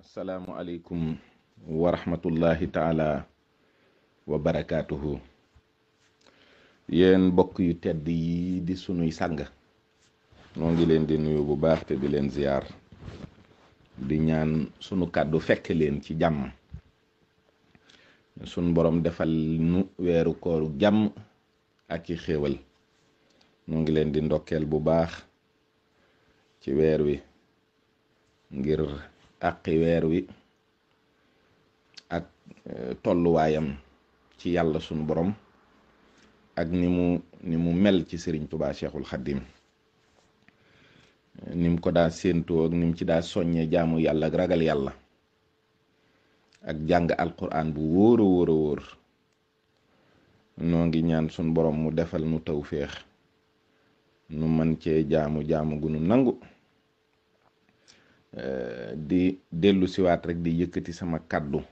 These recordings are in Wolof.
asalaamualeykum wa rahmatullahi taala wa barakaatuhu. Yéen mbokk yu tedd yi di sunuy sàng, noo ngi leen di nuyu bu baax te di leen ziyaar, di ñaan sunu kàddu fekk leen ci jàmm. sunu borom defal nu weeru kooru jàmm ak i xéewal. noo ngi leen di ndokkeel bu baax ci weer wi, ngir àqi weer wi ak tolluwaayam ci yàlla sunu borom ak ni mu mel ci Sëriñ Tubaa Cheikhul Xaddim, ni mu ko daa séentoo ak ni mu ci daa soññee jaamu yàlla ak ragal yàlla ak jàng alquran bu wóor a wóor a wóor. noo ngi ñaan sunu borom mu defal nu tawféex nu man cee jaamu gu nu nangu. di dellu siwaat rek di yëkkati sama kàddu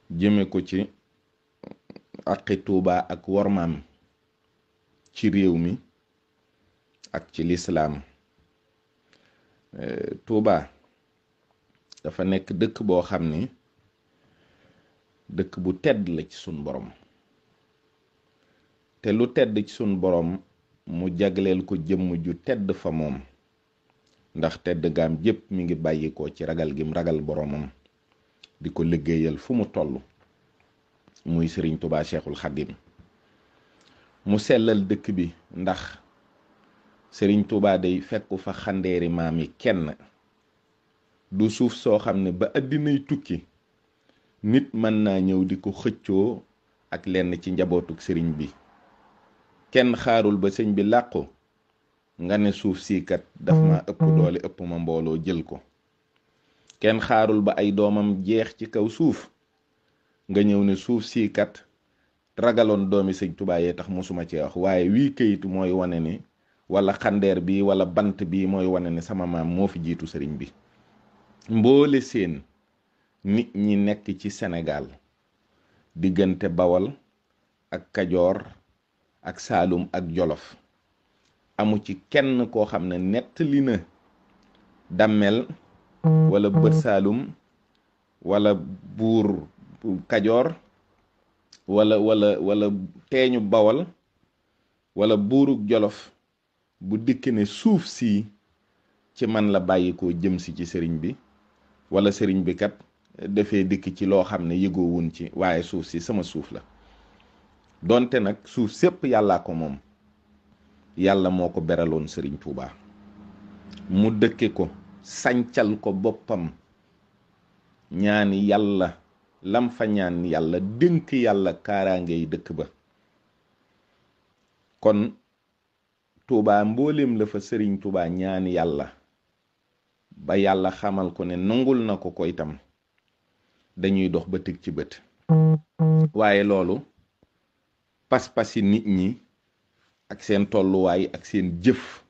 jëme ko ci aqi Tuuba ak wormaam ci réew mi ak ci lislaam. Tuuba dafa nekk dëkk boo xam ni dëkk bu tedd la ci sun borom, te lu tedd ci sun borom mu jagleel ko jëmm ju tedd fa moom, ndax tedd gaam jépp mi ngi bàyyikoo ci ragal gim ragal boromam di ko liggéeyal fu mu toll, muy Sëriñ Tubaa Cheikhul Xaddim. mu sellal dëkk bi ndax Sëriñ Tubaa day fekku fa xandeeri maam yi kenn. du suuf soo xam ne ba àddinay tukki nit mën naa ñëw di ko xëccoo ak lenn ci njabootuk sëriñ bi. kenn xaarul ba sëñ bi làqu nga ne suuf sii kat daf ma ëpp doole, ëpp ma mbooloo jël ko. kenn xaarul ba ay doomam jeex ci kaw suuf nga ñëw ne suuf sii kat ragaloon doomi sëñ Tubaa yee tax mosuma ci wax, waaye wii këyit mooy wane ni, wala xandeer bi wala bant bi mooy wane ni sama maam moo fi jiitu sëriñ bi. mboole seen nit ñi nekk ci Sénégal diggante Bawol ak Kajoor ak Saalum ak Jolof, amu ci kenn koo xam ne nettali na Damel wala bët Saalum wala buur Kajoor wala teeñu Bawol wala buuruk Jolof bu dikk ne suuf si ci man la bàyyi ko jëm si ci sëriñ bi, wala sëriñ bi kat dafee dikk ci loo xam ne yëgoowun ci, waaye suuf si sama suuf la. donte nag suuf sépp yàllaa ko moom, yàlla moo ko beraloon Sëriñ Tuubaa mu dëkke ko, sancal ko boppam, ñaani yàlla lam fa ñaan yàlla, dénk yàlla kaaraangey dëkk ba. kon Tuubaa mbooleem la fa Sëriñ Tuubaa ñaan yàlla ba yàlla xamal ko ne nangul na ko itam, dañuy dox ba tëg ci bët. waaye loolu pas-pasi nit ñi ak seen tolluwaay ak seen jëf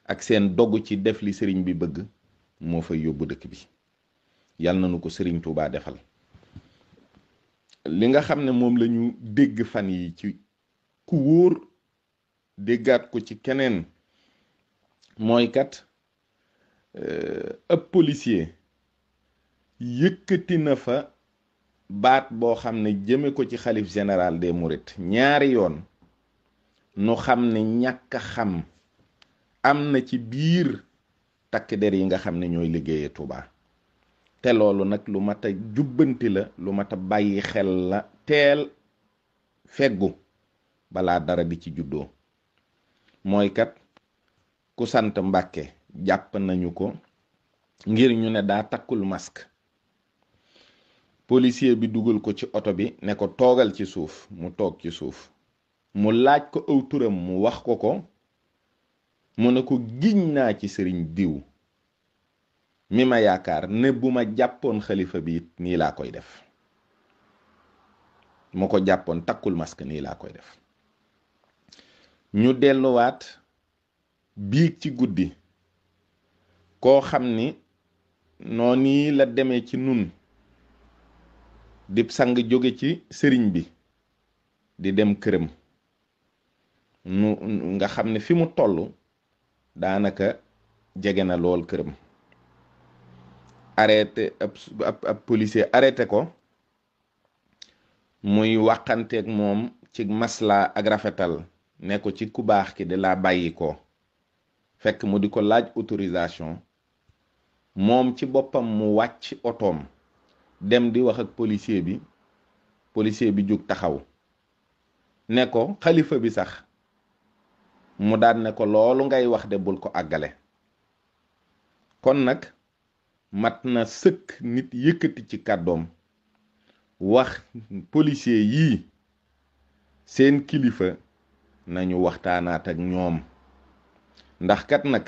ak seen dogu ci def li sëriñ bi bëgg moo fay yóbbu dëkk bi. yàlla na nu ko Sëriñ Tuubaa defal. li nga xam ne moom lañu dégg fan yi ci ku wóor déggaat ko ci keneen mooy kat ëpp policier yëkkati na fa baat boo xam ne jëme ko ci xalif général des mourides ñaari yoon. nu xam ne ñàkk a xam am na ci biir takk der yi nga xam ne ñooy liggéeye Tuubaa, te loolu nag lu mat a jubbanti la, lu mat a bàyyi xel la, teel feggu balaa dara di ci juddoo. mooy kat ku sant Mbàkke jàpp nañu ko ngir ñu ne daa takkul masque. policier bi dugal ko ci oto bi ne ko toogal ci suuf, mu toog ci suuf. mu laaj ko aw turam, mu wax ko mu ne ko giñ naa ci sëriñ diw mi ma yaakaar ne bu ma jàppoon xalifa bi it nii laa koy def. mu ko jàppoon takkul masque nii laa koy def. ñu delluwaat biig ci guddi koo xam ni noonu la demee ci nun dib sang jóge ci sëriñ bi di dem këram, nga xam ne fi mu toll daanaka jege na lool këram. arrêté ab policier arrêté ko muy waxanteeg moom ci masla ak rafetal ne ko ci ku baax ki di laa bàyyi ko fekk mu di ko laaj autorisation moom ci boppam mu wàcc otoom dem di wax ak policier bi jóg taxaw ne ko xalifa bi sax mu daan ne ko loolu ngay wax de bul ko àggale. kon nag mat na sëkk nit yëkkati ci kàddoom wax policier yii seen kilifa nañu waxtaanaat ak ñoom ndax kat nag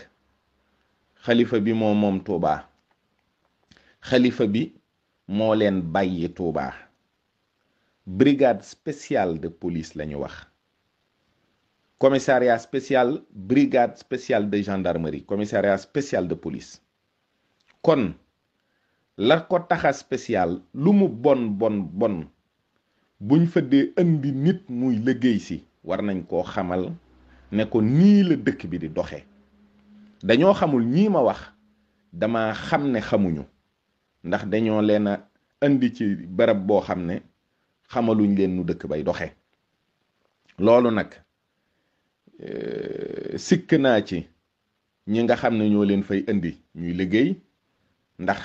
xalifa bi moom Tuubaa xalifa bi moo leen bàyyi Tuubaa brigade spéciale de police lañu wax commissariat spécial brigade spéciale de gendarmerie commissariat spécial de police kon la ko taxa spécial lu mu bon buñ fa dee andi nit muy liggéey si war nañ koo xamal ne ko nii la dëkk bi di doxe dañoo xamul ñii ma wax dama xam ne xamuñu ndax dañoo leen a andi ci barab boo xam ne xamaluñ leen nu dëkk bay doxe loolu nag sikk naa ci ñi nga xam ne ñoo leen fay indi ñuy liggéey ndax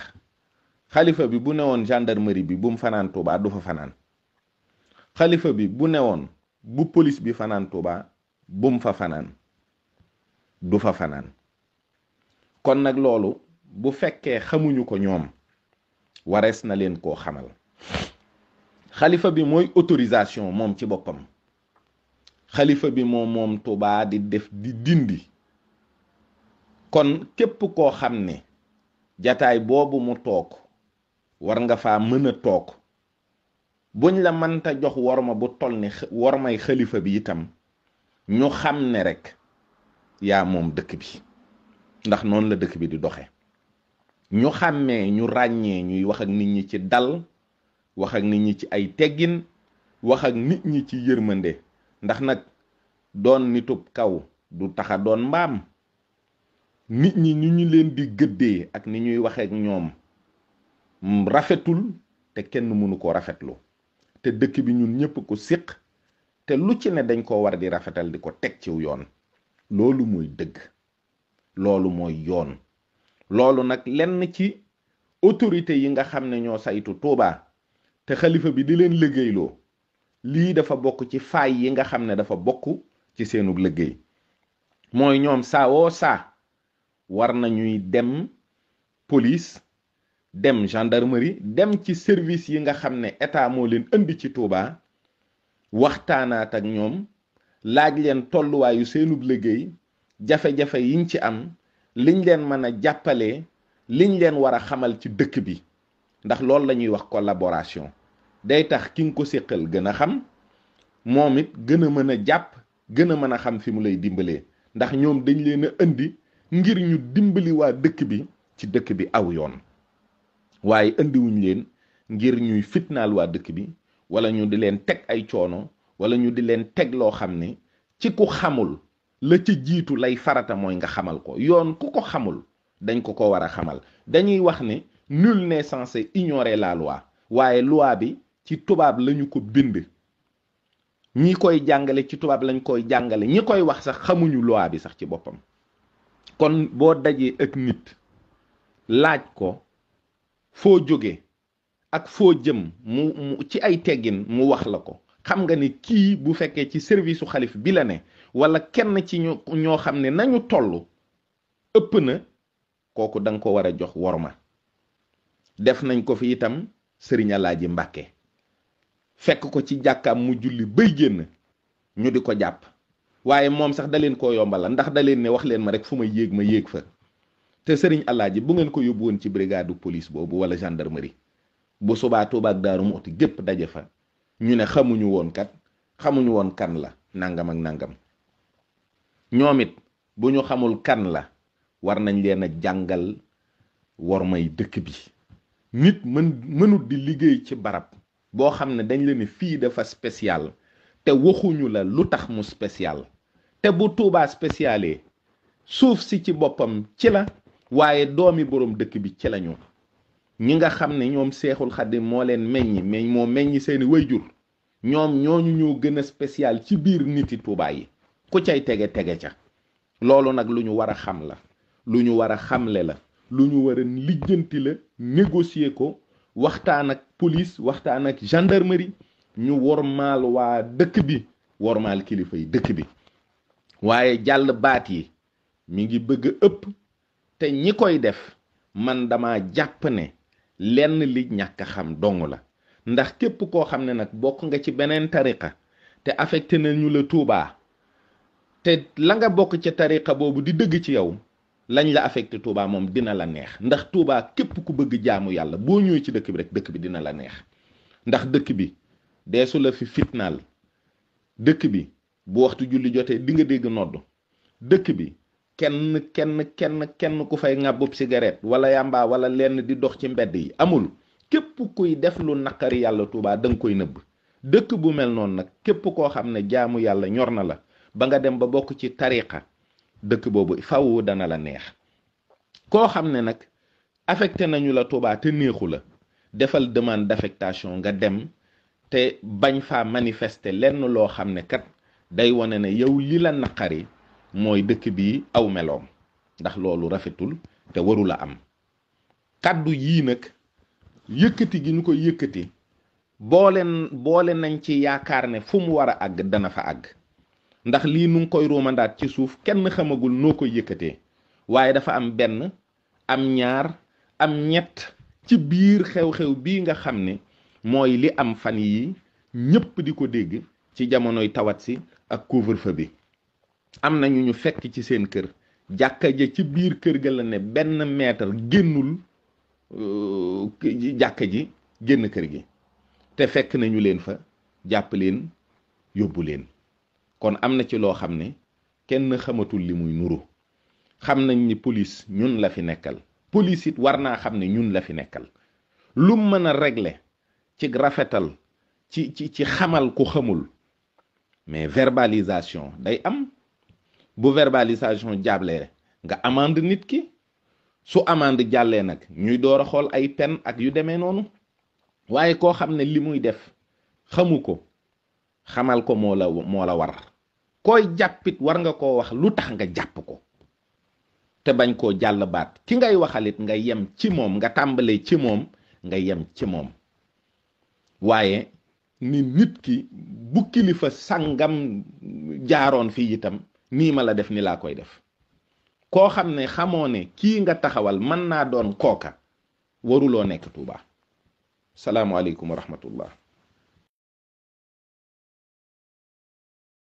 xalifa bi bu newoon gendarmerie bi bu mu fanaan Tuubaa du fa fanaan xalifa bi bu newoon bu police bi fanaan Tuubaa bu mu fa fanaan du fa fanaan kon nag loolu bu fekkee xamuñu ko ñoom warees na leen koo xamal xalifa bi mooy autorisation moom ci boppam xalifa bi moom Tuubaa di def di dindi kon képp koo xam ne jataay boobu mu toog war nga faa mën a toog buñ la mënta jox worma bu toll ni wormay xalifa bi itam ñu xam ne rek yaa moom dëkk bi ndax noonu la dëkk bi di doxe ñu xàmmee ñu ràññee ñuy wax ak nit ñi ci dal wax ak nit ñi ci ay teggin wax ak nit ñi ci yërmande ndax nag doon nitub kaw du taxa doon mbaam nit ñi ni ñu leen di gëddee ak ni ñuy waxee ak ñoom rafetul te kenn mënu ko rafetlu te dëkk bi ñun ñëpp ko siq te lu ci ne dañ ko war di rafetal di ko teg ciw yoon loolu mooy dëgg loolu mooy yoon loolu nag lenn ci autorité yi nga xam ne ñoo saytu Tuubaa te xalifa bi di leen liggéeyloo lii dafa bokk ci faay yi nga xam ne dafa bokk ci seenu liggéey mooy ñoom saa war nañuy dem police dem gendarmerie dem ci service yi nga xam ne état moo leen indi ci Tuubaa waxtaanaat ak ñoom laaj leen tolluwaayu seenub liggéey jafe-jafe yiñ ci am liñ leen mën a jàppalee liñ leen war a xamal ci dëkk bi ndax loolu la ñuy wax collaboration day tax ki nga ko séqal gën a xam moom it gën a mën a jàpp gën a mën a xam fi mu lay dimbalee ndax ñoom dañ leen a indi ngir ñu dimbali waa dëkk bi ci dëkk bi aw yoon waaye indiwuñ leen ngir ñuy fitnaal waa dëkk bi wala ñu di leen teg ay coono wala ñu di leen teg loo xam ne ci ku xamul la ci jiitu lay farata mooy nga xamal ko yoon ku ko xamul dañ ko war a xamal dañuy wax ne nul n'est censé ignorer la loi waaye loi bi ci tubaab lañu ko bind ñi koy jàngale ci tubaab lañ koy jàngale ñi koy wax sax xamuñu loi bi sax ci boppam kon boo dajee ak nit laaj ko foo jóge ak foo jëm mu ci ay teggin mu wax la ko xam nga ni kii bu fekkee ci service u xalif bi la ne wala kenn ci ñoo xam ne nañu toll ëpp na kooku da nga ko war a jox worma def nañ ko fi itam sëriñ Alaaji Mbàkke fekk ko ci jàkkaam mu julli bay génn ñu di ko jàpp waaye moom sax da leen koo yombala ndax da leen ne wax leen ma rek fu ma yéeg fa te sëriñ Alaaji bu ngeen ko yóbbu woon ci brigade police boobu wala gendarmerie bu subaa Tuubaa ak Daaru Muxti gépp daje fa ñu ne xamuñu woon kan la nangam ak nangam ñoom it bu ñu xamul kan la war nañ leen a jàngal wormay dëkk bi nit mënut di liggéey ci barab boo xam ne dañ leen ne fii dafa spécial te waxuñu la lu tax mu spécial te bu Tuubaa spécialee suuf si ci boppam ci la waaye doomi boroom dëkk bi ci lañu ñi nga xam ne ñoom seexul xaddim moo leen meññi moo meññi seeni wayjur ñoom ñooñu ñoo gën a spécial ci biir niti Tuubaa yi ku cay tege ca loolu nag lu ñu war a xam la lu ñu war a xamle la lu ñu war a lijjanti la négocier ko waxtaan ak police waxtaan ak gendarmerie ñu wormaal waa dëkk bi wormaal kilifa yi dëkk bi waaye jàll baat yi mi ngi bëgg a ëpp te ñi koy def man dama jàpp ne lenn li ñàkk xam dong la ndax képp koo xam ne nag bokk nga ci beneen tariqa te affecté nañu la Tuubaa te la nga bokk ci tariqa boobu di dëgg ci yow lañ la affecté Tuubaa moom dina la neex ndax Tuubaa képp ku bëgg jaamu yàlla boo ñëwee ci dëkk bi rek dëkk bi dina la neex ndax dëkk bi deesu la fi fitnaal dëkk bi bu waxtu julli jotee di nga dégg nodd dëkk bi kenn ku fay ŋàbbub cigarette wala yamba wala lenn di dox ci mbedd yi amul képp kuy def lu naqari yàlla Tuubaa da nga koy nëbb dëkk bu mel noonu nag képp koo xam ne jaamu yàlla ñor na la ba nga dem ba bokk ci tariqa dëkk boobu faw dana la neex koo xam ne nag affecté nañu la Tuubaa te neexu la defal demande d'affectation nga dem te bañ faa manifester lenn loo xam ne kat day wane ne yow li la naqari mooy dëkk bi aw meloom ndax loolu rafetul te warula am kàddu yii nag yëkkati gi ñu koy yëkkati boole nañ ci yaakaar ne fu mu war a àgg dana fa àgg ndax lii nu ngi koy ruumandaat ci suuf kenn xamagul noo koy yëkkatee waaye dafa am benn am ñaar am ñett ci biir xew-xew bii nga xam ne mooy li am fan yi ñépp di ko dégg ci jamonoy tawat si ak couvre-feu bi am na ñu fekk ci seen kër jàkka ja ci biir kër ga la ne benn mètre génnul jàkka ji génn kër gi te fekk nañu leen fa jàpp leen yóbbu leen kon am na ci loo xam ne kenn xamatul li muy nuru xam nañ ni police ñun la fi nekkal police it war naa xam ne ñun la fi nekkal lu mën a régler ci rafetal ci xamal ku xamul mais verbalisation day am bu verbalisation jàllee nga amande nit ki su amande jàllee nag ñuy door a xool ay peine ak yu demee noonu waaye koo xam ne li muy def xamu ko xamal ko moo la war koy jàppit war nga koo wax lu tax nga jàpp ko te bañ koo jàll baat ki ngay waxalit nga yem ci moom nga tàmbalee ci moom nga yem ci moom waaye ni nit ki bu kilifa sàngam jaaroon fii itam nii ma la def ni laa koy def koo xam ne xamoo ne kii nga taxawal mën naa doon kooka waruloo nekk Tuubaa salaamu aleykum wa rahmatullah